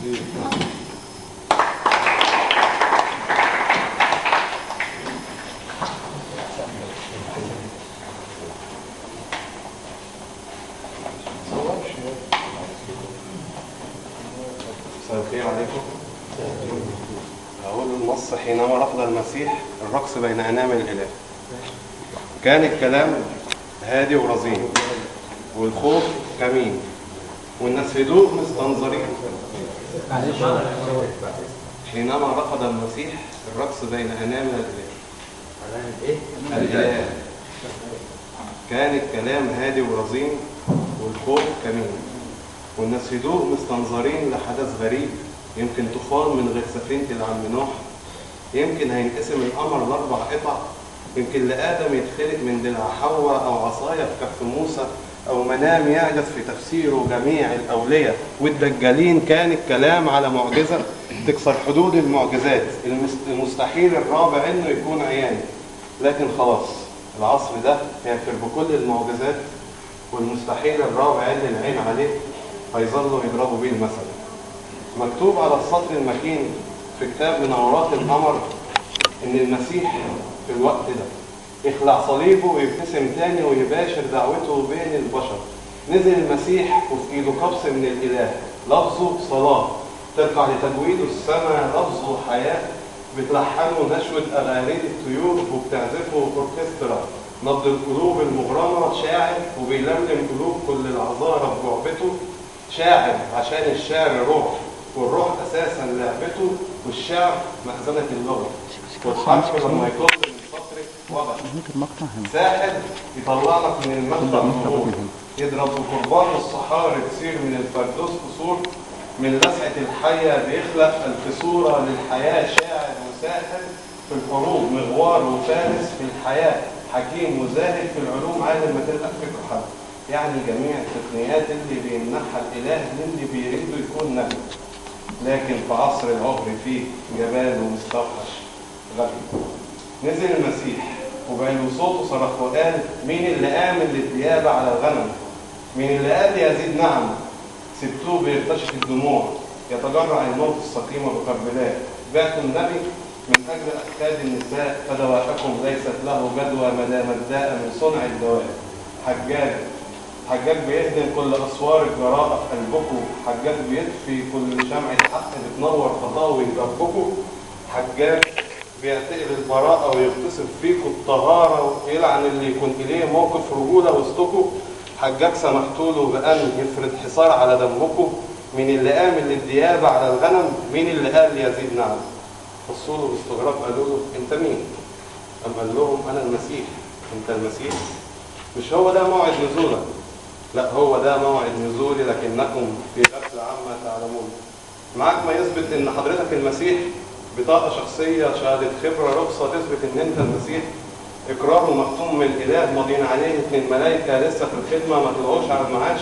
مساء الخير عليكم. أقول النص: حينما رفض المسيح الرقص بين أنامل الإله، كان الكلام هادي ورزين، والخوف كمين، والناس هدوء مستنظرين. حينما رفض المسيح الرقص بين أنامل الإله، الإله، كان الكلام هادي ورزين، والخوف كمين، والناس هدوء مستنظرين لحدث غريب، يمكن طوفان من غير سفينة العم نوح، يمكن هينقسم القمر لأربع قطع، يمكن لآدم يتخلق من دلع حواء، أو عصاية في كف موسى، أو منام يعجز في تفسيره جميع الأولية والدجالين. كان الكلام على معجزة تكسر حدود المعجزات، المستحيل الرابع إنه يكون عيان، لكن خلاص العصر ده كافر بكل المعجزات، والمستحيل الرابع اللي العين عليه هيظلوا يضربوا بيه المثل. مكتوب على السطر المكين في كتاب منورات القمر إن المسيح في الوقت ده يخلع صليبه ويبتسم تاني ويباشر دعوته بين البشر. نزل المسيح وفي ايده قبس من الإله، لفظه صلاة ترفع لتجويده السماء، لفظه حياة بتلحنه نشوة أغاريد الطيور وبتعزفه أوركسترا، نبض القلوب المغرمة شاعر وبيلملم قلوب كل العذارى بجعبته، شاعر عشان الشعر روح، والروح أساسا لعبته، والشعر مأذنة اللغة، والحرف لما يطل من سطرك وضع ساحر يطلع لك من المخبأ نور، يضرب بقربان الصحاري تصير من الفردوس قصور، من لسعة الحية بيخلق ألف صورة للحياة، شاعر وساحر في الحروب مغوار وفارس، في الحياة حكيم وزاهد، في العلوم عالم ما تلقى فكره حد. يعني جميع التقنيات اللي بيمنحها الإله للي بيريده يكون نبي، لكن في عصر العهر فيه جبال ومستوحش غبي. نزل المسيح وبعلو صوته صرخ وقال: مين اللي آمن للديابة على الغنم؟ مين اللي قال يزيد نعم؟ سبتوه بيرتشف الدموع، يتجرع الموت السقيمة بكربلاء، بعتوا النبي من أجل أخاد النساء، فدواءكم ليست له جدوى ما دام الداء من صنع الدواء. حجاج، حجاج بيهدم كل أسوار الجراءة في قلبكم، حجاج بيطفي كل شمعة حق بتنور خطاوي ربكم، حجاج بيعتقل البراءة ويغتصب فيكم الطهارة ويلعن اللي يكون إليه موقف رجولة وسطكم، حجاج سمحتوله بأن يفرض حصار على دمكم. مين اللي آمن للديابة على الغنم؟ مين اللي قال يزيد نعم؟ بصوا له باستغراب قالوا له: أنت مين؟ قام قال لهم: أنا المسيح. أنت المسيح؟ مش هو ده موعد نزولك؟ لا، هو ده موعد نزولي، لكنكم في غفلة عما تعلمون. معاك ما يثبت إن حضرتك المسيح؟ بطاقة شخصية، شهادة خبرة، رخصة تثبت إن أنت المسيح، إقرار مختوم من الإله ماضيين عليه 2 ملايكة لسه في الخدمة ما طلعوش على المعاش،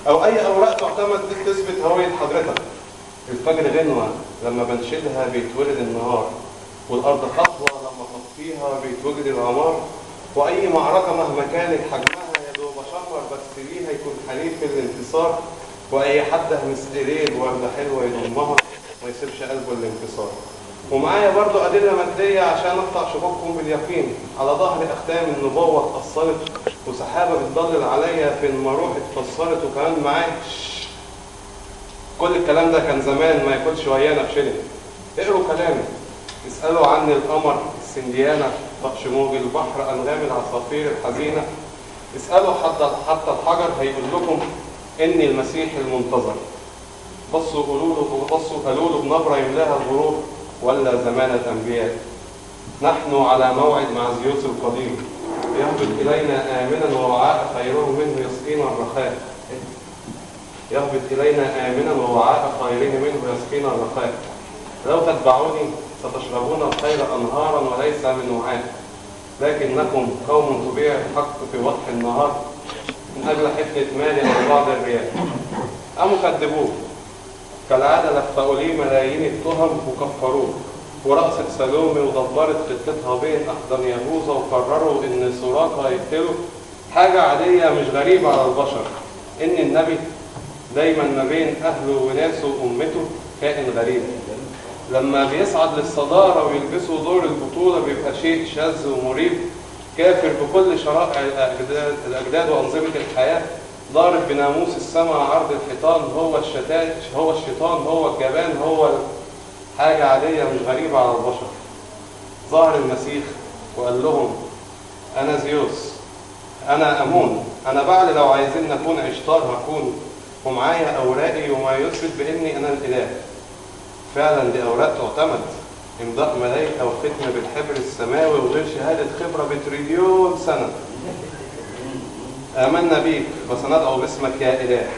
أو أي أوراق تعتمد تثبت هوية حضرتك. الفجر غنوة لما بنشدها بيتولد النهار، والأرض خطوة لما تطفيها بيتوجد العمار، وأي معركة مهما كانت حجمها يا دوب شمر بس ليها يكون حليف الانتصار، وأي حد همس إليه وردة حلوة يضمها ما يسيبش قلبه الانتصار. ومعايا برضو أدلة مادية عشان أقطع شكوككم باليقين، على ظهر أختام النبوة اتأصلت، وسحابة بتضلل عليا في ما روح اتفسرت، وكمان معايا كل الكلام ده كان زمان ما ياكلش ويانا بشلن. اقروا كلامي، اسألوا عني القمر، السنديانة، طقش موج البحر، أنغام العصافير الحزينة، اسألوا حتى الحجر هيقول لكم إني المسيح المنتظر. بصوا قالوا له بنبرة يملاها الغرور: ولا زمان الأنبياء، نحن على موعد مع زيوس القديم، يهبط إلينا آمنا ووعاء خيره منه يسقينا الرخاء، يهبط إلينا آمنا ووعاء خيره منه يسقينا الرخاء. لو تتبعوني ستشربون الخير أنهارا وليس من وعاء، لكنكم قوم تبيع الحق في وضح النهار من أجل حفنة مال أو بعض الرياء. قاموا كذبوه كالعادة، لفقوا ليه ملايين التهم وكفروه، ورقصت سالومي ودبرت خطتها بين أحضان يهوذا، وقرروا إن سراقة يقتلوا. حاجة عادية مش غريبة على البشر، إن النبي دايما ما بين أهله وناسه وأمته كائن غريب. لما بيصعد للصدارة ويلبسوا دور البطولة بيبقى شيء شاذ ومريب، كافر بكل شرائع الأجداد وأنظمة الحياة، ضارب بناموس السماء عرض الحيطان، هو الشيطان، هو الجبان، هو حاجة عادية مش غريبة على البشر. ظهر المسيح وقال لهم أنا زيوس، أنا أمون، أنا بعد لو عايزين نكون عشتار هكون، ومعايا أوراقي وما يثبت بإني أنا الإله. فعلا دي أوراق تعتمد، إمضاء ملائكة وختم بالحبر السماوي وغير شهادة خبرة بتريليون سنة. آمنا بيك وسندعو باسمك يا إله.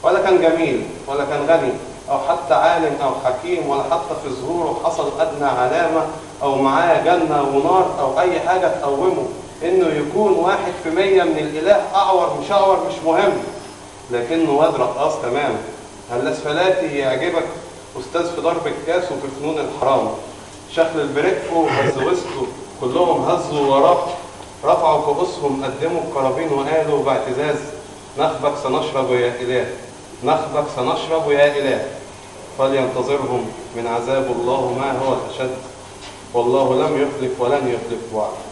ولا كان جميل ولا كان غني أو حتى عالم أو حكيم، ولا حتى في ظهوره حصل أدنى علامة أو معاه جنة ونار أو أي حاجة تقومه إنه يكون 1% من الإله. أعور مش أعور مش مهم، لكنه واد رقاص تمام. هالأسفلاتي يعجبك، أستاذ في ضرب الكاس وفي فنون الحرام، شخل البريكفو وهز وسطه، كلهم هزوا وراه، رفعوا كؤوسهم، قدموا القرابين وقالوا باعتزاز نخبك سنشرب يا إله، نخبك سنشرب يا إله. فلينتظرهم من عذاب الله ما هو الأشد، والله لم يخلف ولن يخلف وعده.